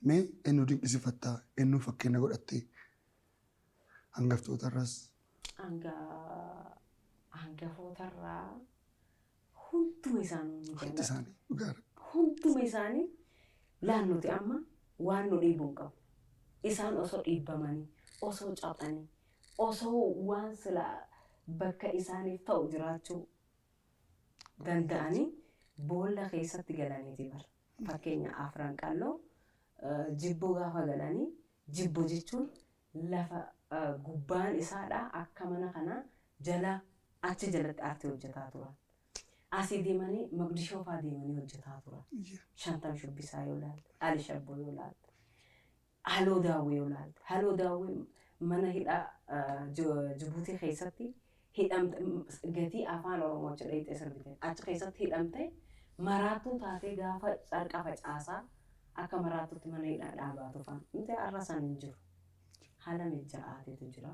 Mee eenyu dinqisiifattaa? Eenyu fakkeenya godhattee? Hangaftoota irraas. Hangafootarraa hunduma isaanii ni Hundi jaalladha. isaanii dhugaa rabbi. Hunduma isaanii laal nuti amma waan nu dhiibu hin qabnu. Isaan osoo dhiibbamanii, osoo caphanii, osoo waan silaa bakka isaaniif ta'u jiraachuu danda'anii boolla keessatti galaniiti bar. Fakkeenya Afran Qalloo Jibboo gaafa galanii Jibbo jechuun lafa gubbaan isaadha akka mana kanaa jala achi jalatti aartii hojjetaa turan. Asii deemanii Moqdishoo faa deemanii hojjetaa turan. Shantam Shubbisaa yoo laalte, Ali Shabboo yoo laalte, Haloo Daawwee yoo laalte. Haloo Daawwee mana hidhaa Jibuutii keessatti hidhamte gatii afaan Oromoo achi dhayxee sirbite. Achi keessatti hidhamte maraattuu taatee gaafa carqa facaasaa akka maraattuutti mana hidhaa dhaabaatu faan. Nuti har'a san hin jiru. Haala mijja'aatetu jira.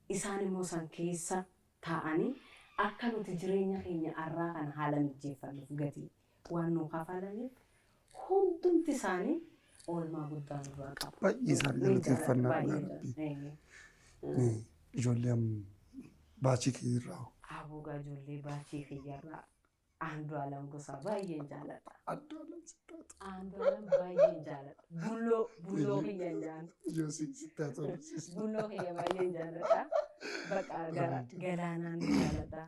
Isaan immoo san keessa taa'anii akka nuti jireenya keenya har'aa kana haala mijjeeffannuuf gatii waan nuu kafalaniif hundumti isaanii oolmaa guddaa nurraa qabu. Baay'ee isaanii Ni jaalladha, galateeffannaa baay'ee dhugaa rabbii. jaalladha. Mee ijoollee baachii kee irraa hoo? Aboogaa ijoollee baachii kiyyarraa Andu'aalam Gosaa baay'een jaalladha. Andu'aalam sitti haa tolu. Andu'aalam baay'een jaalladha. Bulloo bulloo kiyyan jaan. Yoosii sitti haa tolu. Bulloo kiyya baay'een jaalladha. Bakka galaanaan jaalladha.